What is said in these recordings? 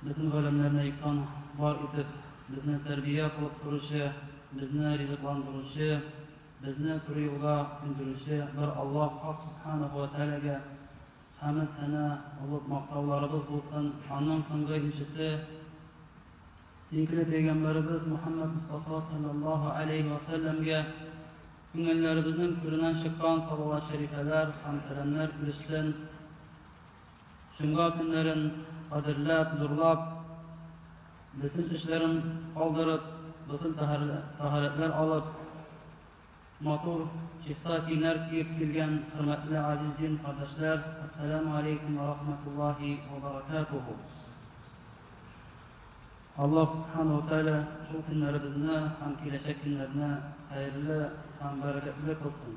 Бөтен галәмнәрне юктан бар итеп, безне тәрбия кылып торучы, безне ризыкландыручы, безне туры юлга күндерүче бер Аллаһ Хак Сүбхәнәһү вә Тәгаләгә хәмед-сәна, олуг мактауларыбыз булсын. Аннан соңгы илчесе, сөекле пәйгамбәребез Мөхәммәд Мостафа салләллаһу аләйһи вә сәлләмгә күңелләребезнең түреннән чыккан салават-шәрифәләр һәм сәламнәр ирешсен. Җомга көннәрен кадерләп, зурлап, бөтен эшләрен калдырып, госел-таһәрәтләр алып, матур, чиста киемнәр киеп килгән хөрмәтле газиз дин кардәшләр, әссәламү алейкум вә рахматуллаһи вә баракатуху. Аллаһ Субхану ва Тааля шул көннәребезне һәм киләчәк көннәрне хәерле һәм бәрәкәтле кылсын.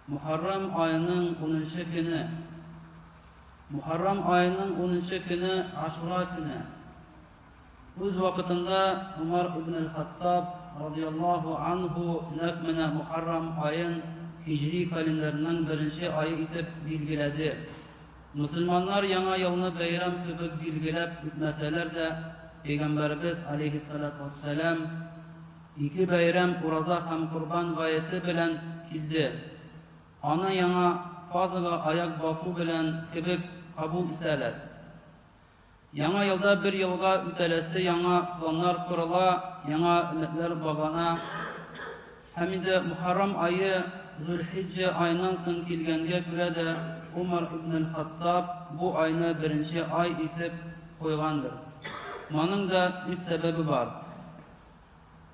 Мөхәррәм аеның унынчы көне. Мөхәррәм аеның унынчы көне Ашура көне. Үз вакытында Умар ибн аль-Хаттаб радияллаһу анһу нәкъ менә Мөхәррәм аен һиҗри календарьның беренче ае итеп билгеләде. Мөселманнар Яңа елны бәйрәм кебек билгеләп үтмәсәләр дә, Пәйгамбәребез алейһиссалату вәссәлам Ике бәйрәм Ураза һәм Корбан гаете белән килде. Аны яңа фазага аяк басу белән кебек кабул итәләр. Яңа елда бер елга үтәләсе яңа планнар корыла, яңа өметләр баглана. Һәм инде Мухаррам ае Зульхиджа аеннан соң килгәнгә күрә дә Умар ибн аль-Хаттаб бу айны беренче ай итеп куйгандыр. Моның да үз сәбәбе бар.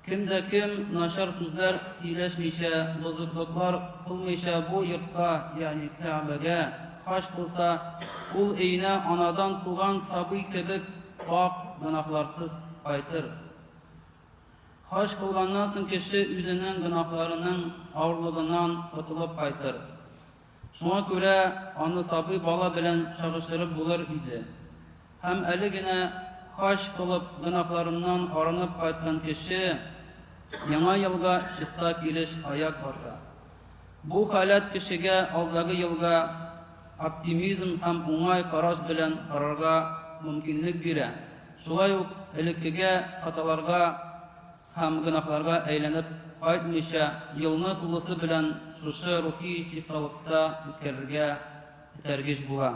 Кем дә кем начар сүзләр сөйләшмичә, бозыклыклар кылмыйча бу йортка, ягъни Кәгъбәгә, хаҗ кылса, ул өенә анадан туган сабый кебек пакь, гөнаһларсыз кайтыр. Хаҗ кылганнан соң кеше үзенең гөнаһларының авырлыгыннан котылып кайтыр. Шуңа күрә аны сабый бала белән чагыштырып булыр иде. Һәм әле генә хаҗ кылып гөнаһларыннан арынып кайткан кеше Яңа елга чиста килеш аяк баса. Бу халәт кешегә алдагы елга оптимизм һәм уңай караш белән карарга мөмкинлек бирә, шулай ук элеккеге хаталарга һәм гөнаһларга әйләнеп кайтмыйча, елны тулысы белән шушы рухи чисталыкта үткәрергә этәргеч була.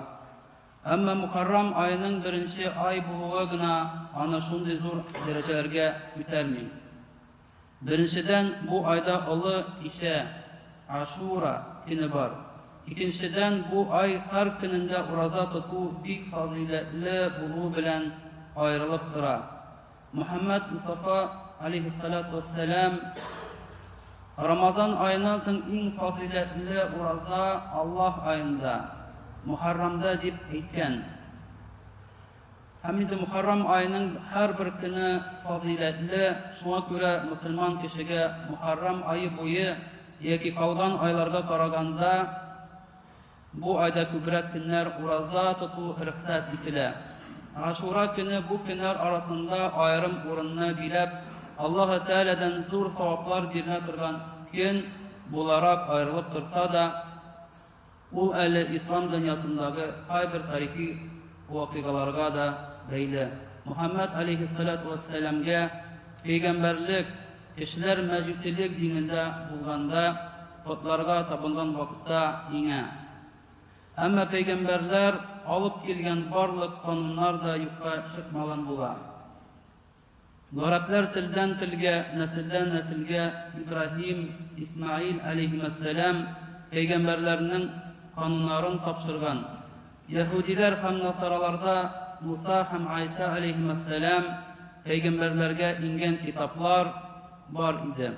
Әмма Мөхәррәм аеның беренче ай булуы гына аны шундый зур дәрәҗәләргә күтәрми. Беренчедән, бу айда олы кичә, Ашура көне бар. Икенчедән, бу ай һәр көнендә ураза тоту бик фазыйләтле булуы белән аерылып тора. Мөхәммәд Мостафа алейһиссалату вәссәлам Рамазан аеннан соң иң фазыйләтле ураза Аллаһ аенда, Мөхәррәмдә дип әйткән. Һәм инде Мөхәррәм аеның һәрбер көне фазыйләтле, шуңа күрә мөселман кешегә Мөхәррәм ае буе яки калган айларга караганда Бу айда күбрәк көннәр ураза тоту рөхсәт ителә. Гашура көне бу көннәр арасында аерым урынны биләп, Аллаһы Тәгаләдән зур саваплар бирелә торган көн буларак аерылып торса да, ул әле ислам дөньясындагы кайбер тарихи вакыйгаларга да бәйле. Мөхәммәд алейһиссалату вәссәламгә пәйгамбәрлек Кешеләр мәҗүсилек динендә булганда, потларга табынган вакытта иңә. Әмма пәйгамбәрләр алып килгән барлык кануннар да юкка чыкмаган була. Гарәпләр телдән-телгә, нәселдән-нәселгә Ибраһим, Исмаил алейһимәссәлам пәйгамбәрләрнең кануннарын тапшырган. Яһүдиләр һәм насараларда Муса һәм Гайса алейһимәссәлам пәйгамбәрләргә иңгән китаплар бар иде.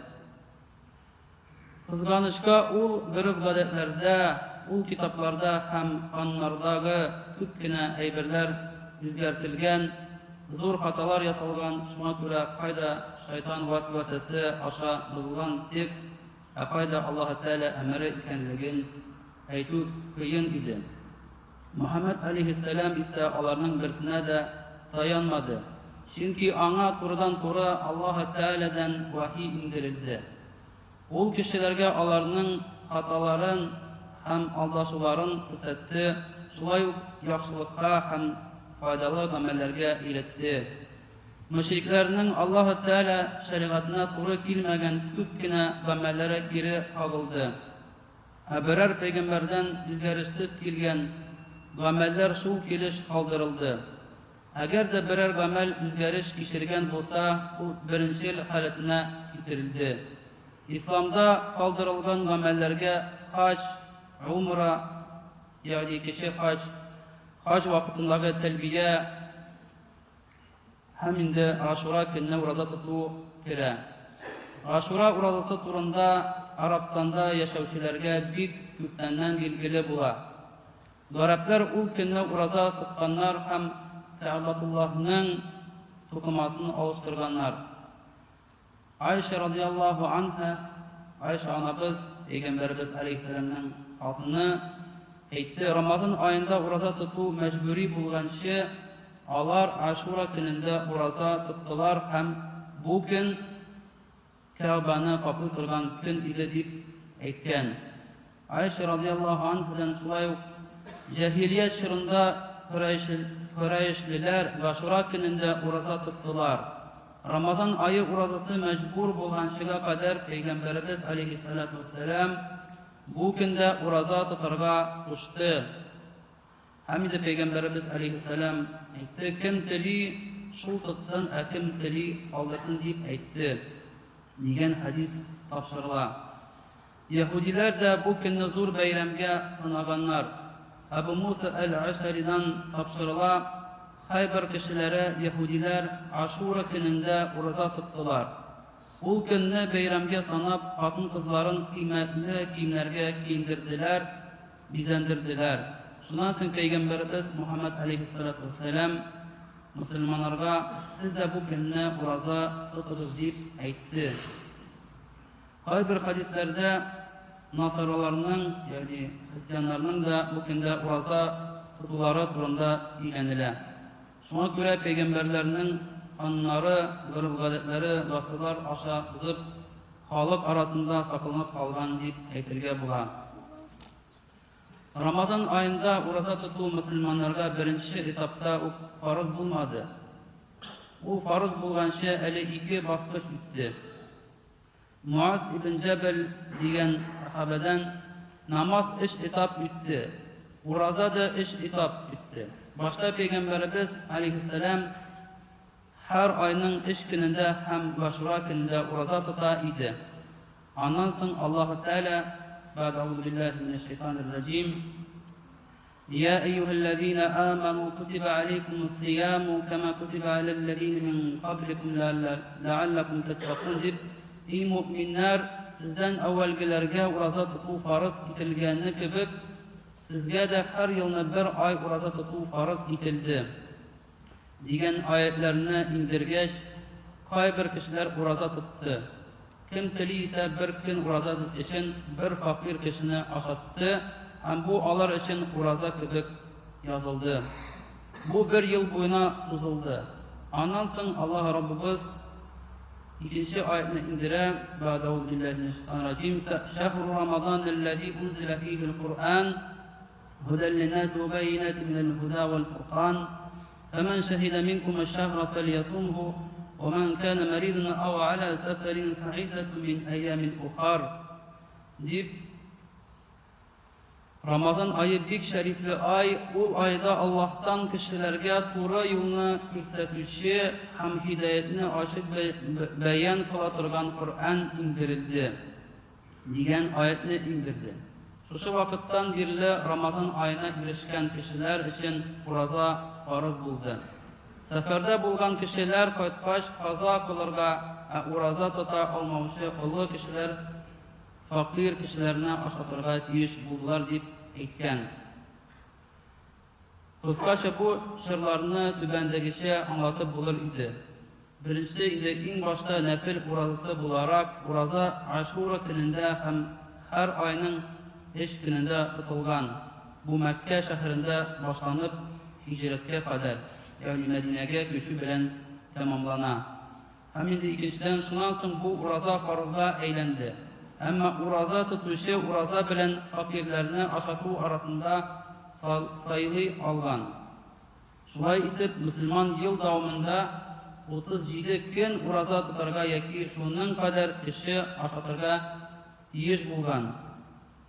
Кызганычка, ул гореф-гадәтләрдә, ул китапларда һәм кануннардагы күп кенә әйберләр үзгәртелгән, зур хаталар ясалган, шуңа күрә кайда шайтан вәсвәсәсе аша бозылган текст, ә кайда Аллаһы Тәгалә әмере икәнлеген әйтү кыен иде. Мөхәммәд алейһиссәлам исә аларның берсенә дә таянмады, чөнки аңа турыдан-туры Аллаһы Тәгаләдән вәхи иңдерелде. Ул кешеләргә аларның хаталарын һәм алдашуларын күрсәтте, шулай ук яхшылыкка һәм файдалы гамәлләргә өйрәтте. Мөшрикләрнең Аллаһы Тәгалә шәригатенә туры килмәгән күп кенә гамәлләре кире кагылды. Ә берәр пәйгамбәрдән үзгәрешсез килгән гамәлләр шул килеш калдырылды. Әгәр дә берәр гамәл үзгәреш кичергән булса, ул беренчел халәтенә китерелде. Исламда калдырылган гамәлләргә хаҗ, умра, ягъни кече хаҗ, хаҗ вакытындагы тәлбия һәм инде Ашура көнне ураза тоту керә. Ашура уразасы турында Арабстанда яшәүчеләргә бик күптәннән билгеле була. Гарәпләр ул көнне ураза тотканнар һәм Кәгъбәтуллаһның тукымасын алыштырганнар. Айша радиаллаһу анһа, Айша анабыз, Пәйгамбәребез алейһиссәламнең хатыны, әйтте, Рамазан аенда ураза тоту мәҗбүри булганчы, алар Ашура көнендә ураза тоттылар һәм бу көн Кәгъбәне каплый торган көн иде дип әйткән. Айша радиаллаһу анһадан шулай ук җаһилият чорында корәешлеләр Гашура көнендә ураза тоттылар. Рамазан ае уразасы мәҗбүр булганчыга кадәр Пәйгамбәребез алейһиссалату вәссәлам бу көндә ураза тотарга кушты. Һәм инде Пәйгамбәребез алейһиссәлам әйтте, Кем тели, шул тотсын, ә кем тели, калдырсын, дип әйтте, дигән хәдис тапшырыла. Яһүдиләр дә бу көнне зур бәйрәмгә санаганнар. Әбу Муса әл-Әшаридан тапшырыла, Хайбар кешеләре, яһүдиләр, Ашура көнендә ураза тоттылар. Ул көнне бәйрәмгә санап, хатын-кызларын кыйммәтле киемнәргә киендерделәр, бизәндерделәр. Шуннан соң пәйгамбәребез Мухаммәд алейһиссалату вәссәлам мөселманнарга, Сез дә бу көнне ураза тотыгыз, дип әйтте. Кайбер хәдисләрдә насараларның, ягъни христианнарның да бу көндә ураза тотулары турында сөйләнелә. Шуңа күрә пәйгамбәрләрнең кануннары, гореф-гадәтләре гасырлар аша узып, халык арасында сакланып калган дип әйтергә була. Рамазан аенда ураза тоту мөселманнарга беренче этапта ук фарыз булмады. Ул фарыз булганчы әле ике баскыч үтте. Муаз ибн Җәбәл дигән сәхабәдән намаз өч этап үтте, ураза да өч этап үтте. Башта пәйгамбәребез алейһиссәлам һәр айның өч көнендә һәм Гашура көнендә ураза тота иде. Аннан соң Аллаһы Тәгалә, Бәгъд әгъузу биллаһи минәш шәйтанир раҗим, Йә әйюһәлләзинә амәнү кутибә аләйкүмүс сияму кәмә кутибә аләлләзинә мин кабликум ләалләкүм тәттәкун дип, Ий мөэминнәр, сездән әүвәлгеләргә ураза тоту фарыз ителгәне кебек, сезгә дә һәр елны бер ай ураза тоту фарыз ителде. Дигән аятьләрне иңдергәч, кайбер кешеләр ураза тотты. Кем тели исә бер көн ураза өчен бер фәкыйрь кешене ашатты һәм бу алар өчен ураза кебек язылды. Бу бер ел буена сузылды. Аннан соң Аллаһ Раббыбыз икенче аятьне иңдерә, Бәгъдә әгъузу биллаһи минәш шәйтанир раҗим, Шәһру Рамадан алләзи унзилә фихил Коръән, هدى للناس وبينات من الهدى والفرقان فمن شهد منكم الشهر فليصمه ومن كان مريضا أو على سفر فعدة من أيام أخر дип Рамазан ае бик шәрифле ай, ул айда Аллаһтан кешеләргә туры юлны күрсәтүче һәм һидаятне ачык бәян кыла торган Коръән иңдерелде. Дигән аятьне иңдерде. Шушы вакыттан бирле Рамазан аена ирешкән кешеләр өчен ураза фарыз булды. Сәфәрдә булган кешеләр кайткач каза кылырга, ә ураза тота алмаучы олы кешеләр фәкыйрь кешеләрне ашатырга тиеш булдылар дип әйткән. Кыскача бу чорларны түбәндәгечә аңлатып булыр иде. Беренчесе инде иң башта нәфел уразасы буларак ураза Ашура көнендә һәм һәр айның өч көнендә тотылган. Бу Мәккә шәһәрендә башланып, һиҗрәткә кадәр, ягъни Мәдинәгә күчү белән тәмамлана. Һәм инде икенчедән, шуннан соң бу ураза фарызга әйләнде. Әмма ураза тотучы ураза белән фәкыйрьләрне ашату арасында сайлый алган. Шулай итеп, мөселман ел дәвамында 37 көн ураза тотарга яки шуның кадәр кеше ашатырга тиеш булган.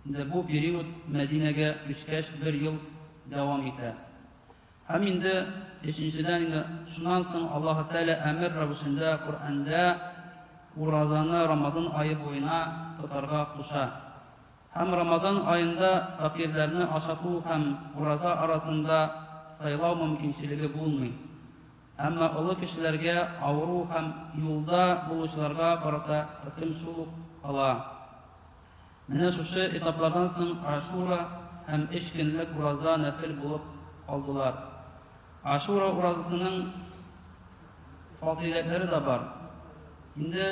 Инде бу период Мәдинәгә күчкәч бер ел дәвам итә. Һәм инде өченчедән инде шуннан соң Аллаһы Тәгалә әмер рәвешендә Коръәндә уразаны Рамазан ае буена тотарга куша. Һәм Рамазан аенда фәкыйрьләрне ашату һәм ураза арасында сайлау мөмкинчелеге булмый. Әмма олы кешеләргә, авыру һәм юлда булучыларга карата хөкем шул ук кала. Менә шушы этаплардан соң Ашура һәм өч көнлек ураза нәфел булып калдылар. Ашура уразасының фазыйләтләре дә бар. Инде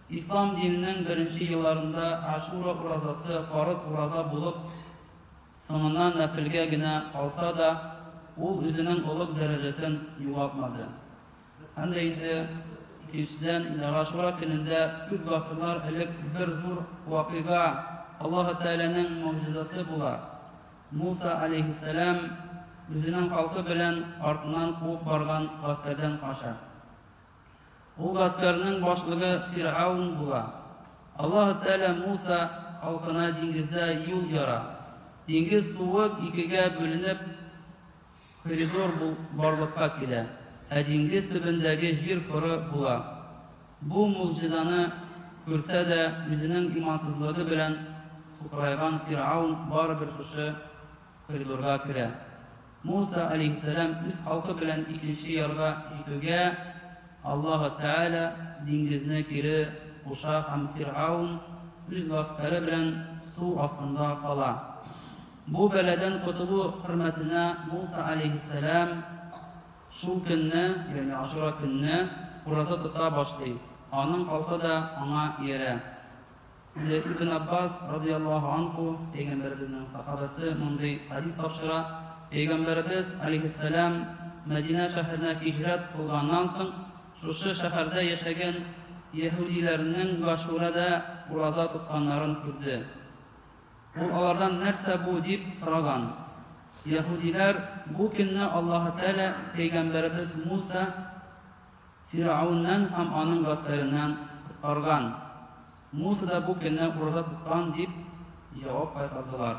Ислам диненең беренче елларында Ашура уразасы фарыз ураза булып, соңыннан нәфелгә генә калса да, ул үзенең олуг дәрәҗәсен югалтмады. Һәм дә инде, икенчедән, инде Гашура көнендә күп гасырлар элек бер зур вакыйга, Аллаһы Тәгаләнең могҗизасы була. Муса аләйһиссәлам үзенең халкы белән артыннан куып барган гаскәрдән кача. Ул гаскәрнең башлыгы Фиргавн була. Аллаһы Тәгалә Муса халкына диңгездә юл яра. Диңгез суы икегә бүленеп, коридор барлыкка килә, ә диңгез төбендәге җир коры була. Бу могҗизаны күрсә дә, үзенең имансызлыгы белән сукырайган Фиргавн барыбер шушы коридорга керә. Муса аләйһиссәлам үз халкы белән икенче ярга җитүгә, Аллаһы Тәгалә диңгезне кире куша һәм Фиргавн үз гаскәре белән су астында кала. Бу бәладән котылу хөрмәтенә Муса аләйһиссәлам шул көнне, ягъни Ашура көнне, ураза тота башлый, аның халкы да аңа иярә. Инде Ибн Аббас, радыяллаһу анһу, пәйгамбәребезнең сахабәсе, мондый хәдис тапшыра, Пәйгамбәребез, аләйһиссәлам, Мәдинә шәһәренә һиҗрәт кылганнан соң, шушы шәһәрдә яшәгән яһүдиләрнең Гашурәдә ураза тотканнарын күрде. Ул алардан нәрсә бу дип сораган. Яһүдиләр, Бу көнне Аллаһы Тәгалә пәйгамбәребез Муса, Фиргавеннән һәм аның гаскәреннән коткарган. Муса да бу көнне ураза тоткан, дип җавап кайтардылар.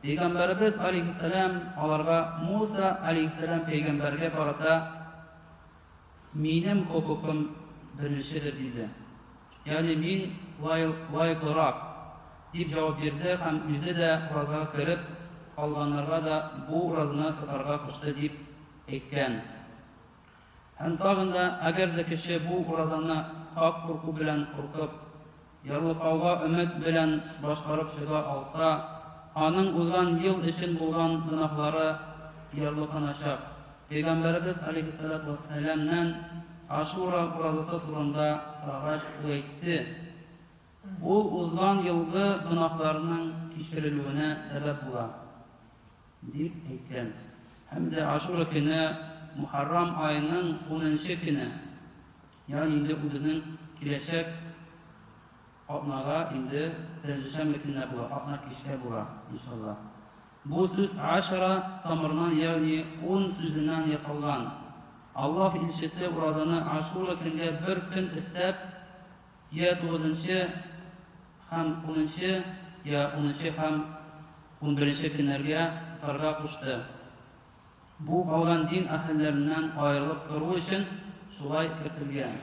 Пәйгамбәребез, аләйһиссәлам, аларга Муса, аләйһиссәлам, пәйгамбәргә карата минем хокукым беренчедер, диде. Ягъни мин лаеклырак, дип җавап бирде һәм үзе дә уразага кереп, калганнарга да бу уразаны тотарга кушты, дип әйткән. Һәм тагын да, әгәр дә кеше бу уразаны хак курку белән куркып, ярлыкауга өмет белән башкарып чыга алса, аның узган ел өчен булган гөнаһлары ярлыканачак. Пәйгамбәребез аләйһиссәлату вәссәламнән Ашура уразасы турында сорагач, ул әйтте, Ул узган елгы гөнаһларның кичерелүенә сәбәп була. Дип әйткән. Һәм дә Ашура көне Мухаррам аеның унынчы көне, ягъни инде ул безнең киләчәк атнага инде пәнҗешәмбе көненә була, атна кичкә була, иншалла. Бу сүз ашара тамырыннан, ягъни ун сүзеннән ясалган. Аллаһ илчесе уразаны Ашура көнгә бер көн өстәп, Я тугызынчы һәм унынчы, я унынчы һәм унберенче көннәргә тотарга кушты. Бу калган дин әһелләреннән аерылып тору өчен шулай кертелгән.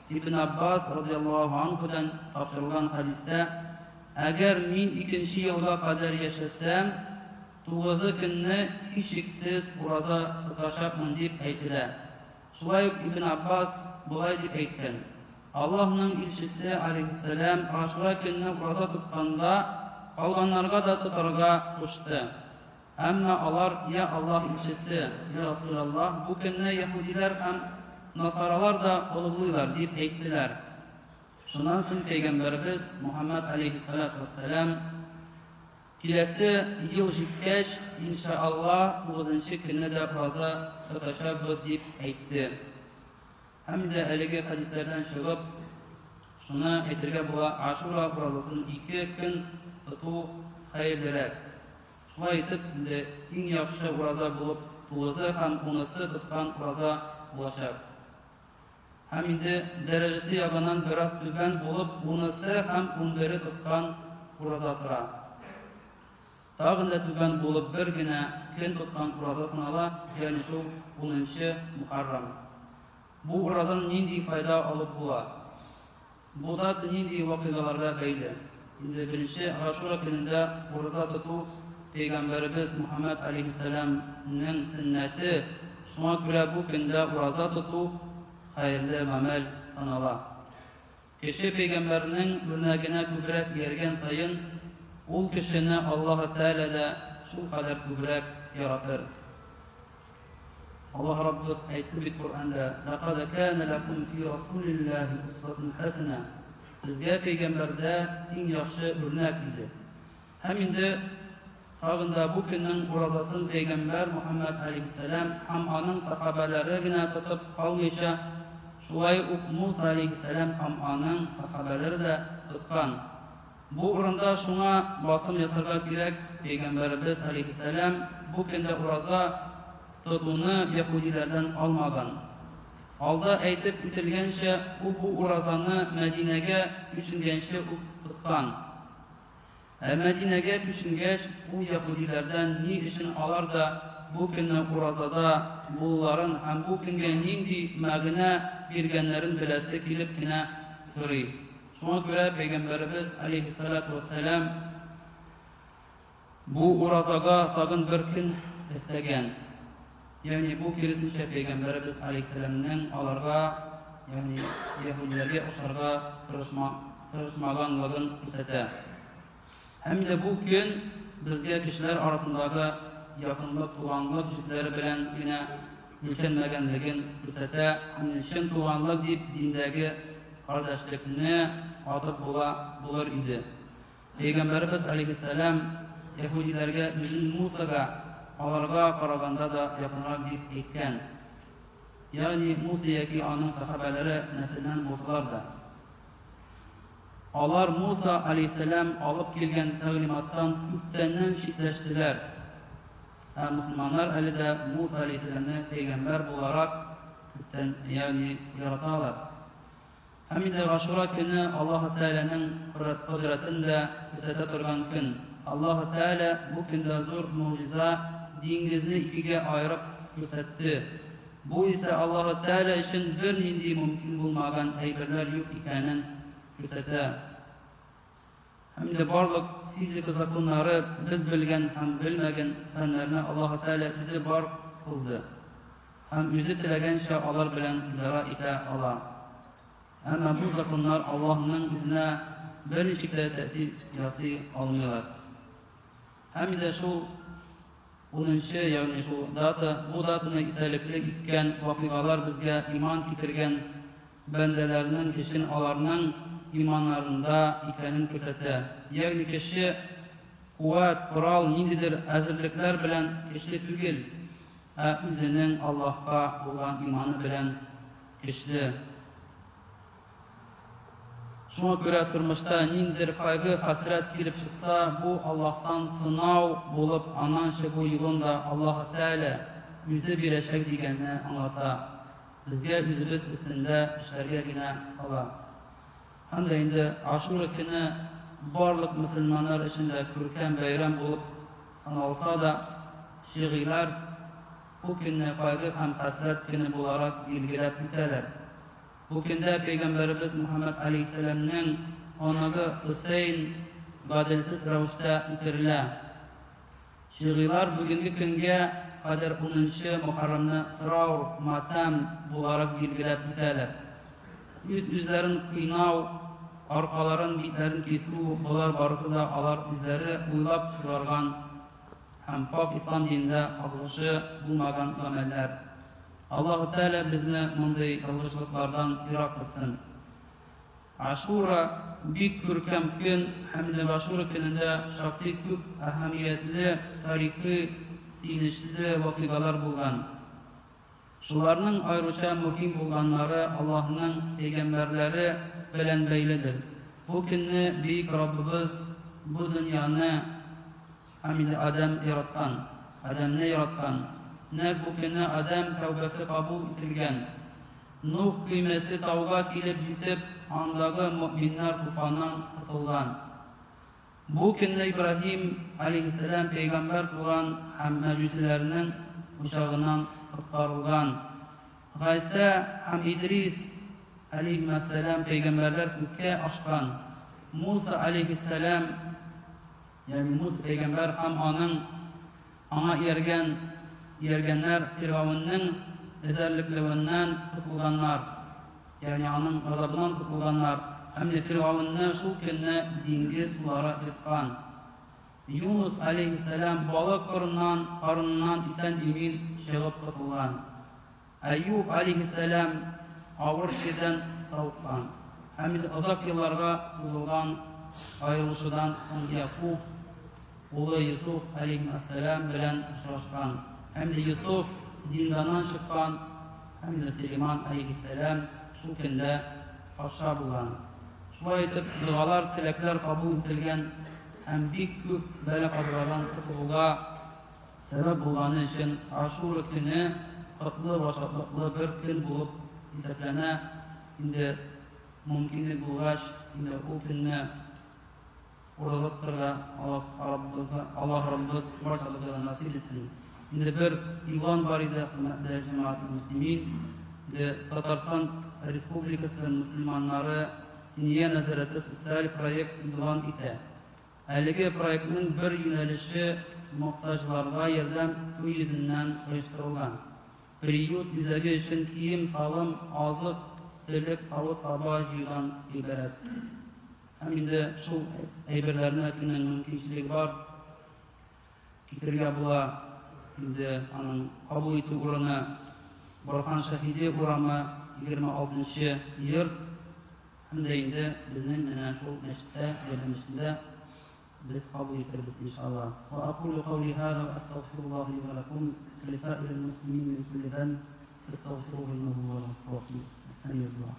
Ибн Аббас радыяллаһу анһудан тапшырылган хәдистә, Әгәр мин икенче елга кадәр яшәсәм, тугызы көнне һичшиксез ураза тотачакмын, дип әйтелә. Шулай ук Ибн Аббас болай дип әйткән, Аллаһның илчесе, аләйһиссәлам, Ашура көнне ураза тотканда, калганнарга да тотарга кушты. Әмма алар, Йә Аллаһ илчесе, йә Расүләллаһ, бу көнне яһүдиләр һәм насаралар да олуглыйлар, дип әйттеләр. Шуннан соң пәйгамбәребез Мухәммәд аләйһиссәлату вәссәлам, Киләсе ел җиткәч, инша Алла, тугызынчы көнне дә ураза тотачакбыз, дип әйтте. Һәм дә әлеге хәдисләрдән чыгып, шуны әйтергә була, Ашура уразасын ике көн тоту хәерлерәк. Шулай итеп, инде иң яхшы ураза булып. тугызы һәм унысы тоткан ураза булачак. Һәм инде дәрәҗәсе ягыннан бераз түбән булып унысы һәм унбере тоткан ураза тора. Тагын да түбән булып бер генә көн тоткан ураза санала, ягъни шул унынчы Мөхәррәм. Бу уразадан нинди файда алып була? Бу дата нинди вакыйгаларга бәйле? Инде беренче Гашура көнендә ураза тоту пәйгамбәребез Мухәммәд алейһиссәламнең сөннәте, шуңа күрә бу көндә ураза тоту хәерле гамәл санала. Кеше пәйгамбәрнең үрнәгенә күбрәк ияргән саен, ул кешене Аллаһы Тәгалә дә шулкадәр күбрәк яратыр. Аллаһ Раббыбыз әйтте бит Коръәндә, Ләкад кәнә ләкум фи Расулиллаһи усватун хәсәнә. Сезгә пәйгамбәрдә иң яхшы үрнәк иде. Һәм инде тагын да бу көннең уразасын пәйгамбәр Мухәммәд алейһиссәлам һәм аның сахабәләре генә тотып калмыйча, шулай ук Муса алейһиссәлам һәм аның сахабәләре дә тоткан. Бу урында шуңа басым ясарга кирәк, пәйгамбәребез алейһиссәлам бу көндә ураза тотуны яһүдиләрдән алмаган. Алда әйтеп үтелгәнчә, ул бу уразаны Мәдинәгә күченгәнче үк тоткан. Ә Мәдинәгә күченгәч, ул яһүдиләрдән ни өчен алар да бу көнне уразада булуларын һәм бу көнгә нинди мәгънә биргәннәрен беләсе килеп кенә сорый. Шуңа күрә пәйгамбәребез алейһиссалату вәссәлам бу уразага тагын бер көн өстәгән. Ягъни бу киресенчә пәйгамбәребез алейһиссәламнең аларга, ягъни яһүдиләргә охшарга тырышма, тырышмаганлыгын күрсәтә. Һәм инде бу көн безгә кешеләр арасындагы якынлык, туганлык җепләре белән генә үлчәнмәгәнлеген күрсәтә һәм чын туганлык дип диндәге кардәшлекне атып була булыр иде. Пәйгамбәребез алейһиссәлам яһүдиләргә үзен Мусага аларга караганда да якынрак дип әйткән. Ягъни Муса яки аның сәхабәләре нәселеннән булсалар да. Алар Муса алейһиссәлам алып килгән тәгълиматтан күптәннән читләштеләр. Ә мөселманнар әле дә Муса алейһиссәламне пәйгамбәр буларак күптән, ягъни яраталар. Һәм инде Гашура көне Аллаһы Тәгаләнең кодрәтен дә күрсәтә торган көн. Аллаһы Тәгалә бу көндә зур могҗиза, диңгезне икегә аерып күрсәтте. Бу исә Аллаһы Тәгалә өчен бернинди мөмкин булмаган әйберләр юк икәнен күрсәтә. Һәм инде барлык физика законнары, без белгән һәм белмәгән фәннәрне Аллаһы Тәгалә үзе бар кылды һәм үзе теләгәнчә алар белән идарә итә ала. Әмма бу законнар Аллаһның үзенә берничек тә тәэсир ясый алмыйлар. Һәм инде шул унынчы, ягъни шул дата, бу датаны истәлекле иткән вакыйгалар безгә иман китергән бәндәләрнең көчен аларның иманнарында икәнен күрсәтә. Ягъни кеше куәт, корал, ниндидер әзерлекләр белән көчле түгел, ә үзенең Аллаһка булган иманы белән көчле. Шуңа күрә тормышта ниндидер кайгы-хәсрәт килеп чыкса, бу Аллаһтан сынау булып, аннан чыгу юлын да Аллаһы Тәгалә үзе бирәчәк дигәнне аңлата. Безгә үзебез өстендә эшләргә генә кала. Һәм дә инде Ашура көне барлык мөселманнар өчен дә күркәм бәйрәм булып саналса да, шигыйлар бу көнне кайгы һәм хәсрәт көне буларак билгеләп үтәләр. Бу көндә пәйгамбәребез Мөхәммәд алейһиссәламнең оныгы Хөсәен гаделсез рәвештә үтерелә. Шигыйлар бүгенге көнгә кадәр унынчы Мөхәррәмне траур, матәм, буларак билгеләп үтәләр. Үз-үзләрен кыйнау, аркаларын, битләрен кисү, болар барысы да алар үзләре уйлап чыгарган һәм пакь ислам динендә кагылышы булмаган гамәлләр. Аллаһы Тәгалә безне мондый ялгышлыклардан ерак тотсын. Ашура, бик күркәм көн һәм инде Гашура көнендә шактый күп әһәмиятле, тарихи, сөенечле вакыйгалар булган. Шуларның аеруча мөһим булганнары Аллаһның пәйгамбәрләре белән бәйледер. Бу көнне Бөек Раббыбыз бу дөньяны һәм инде Адәм яраткан, Адәмне яраткан. Нәкъ бу көнне Адәм тәүбәсе кабул ителгән. Нух көймәсе тауга килеп җитеп, андагы мөэминнәр туфаннан котылган. Бу көнне Ибраһим, аләйһиссәлам, пәйгамбәр туган һәм мәҗүсиләрнең учагыннан коткарылган. Гайсә һәм Идрис, аләйһимәссәлам, пәйгамбәрләр күккә ашкан. Муса, аләйһиссәлам, ягъни Муса пәйгамбәр һәм аның аңа ияргән ияргәннәр Фиргавеннең эзәрлекләвеннән котылганнар, ягъни аның газабыннан котылганнар, һәм дә Фиргавенне шул көнне диңгез сулары йоткан. Юныс аләйһиссәлам балык корыннан карыныннан исән-имин чыгып котылган. Әйүб аләйһиссәлам авыр чирдән савыккан һәм инде озак елларга сузылган аерылышудан соң Якуб улы Йосыф аләйһимәссәлам белән очрашкан һәм инде Йосыф зинданнан чыккан һәм инде Сөләйман аләйһиссәлам шул көндә патша булган. Шулай итеп, догалар, теләкләр кабул ителгән һәм бик күп бәла-казалардан котылуга Сәбәп булганы өчен Ашура көне котлы вә шатлыклы бер көн булып исәпләнә. Инде мөмкинлек булгач, инде ул көнне ураза тотарга Аллаһ Раббыбызга, Аллаһ Раббыбыз барчабызга да насыйп итсен. Инде бер игълан бар иде, хөрмәтле җәмәгать мөслимин. Инде Татарстан Республикасы мөселманнары Диния нәзарәте социаль проект игълан итә. Әлеге проектның бер юнәлеше мохтаҗларга ярдәм итү йөзеннән оештырылган. Приют үзәге өчен кием-салым, азык-төлек, савыт-саба җыюдан гыйбарәт. Һәм инде шул әйберләрне кемнең мөмкинчелеге бар, китерергә була. Инде аның кабул итү урыны Борһан Шәһиди урамы, 26 нчы йорт. Һәм дә инде безнең менә шул мәчеттә, Ярдәм мәчетендә без кабул итербез, иншалла. Ва акулу каули һаза ва астагфируллаһа ли ва лакум ва лисаирил муслимин мин кулли зәнб фәстагфируһу иннаһу һувал гафуру рахим. Әс-сәмиу дуа.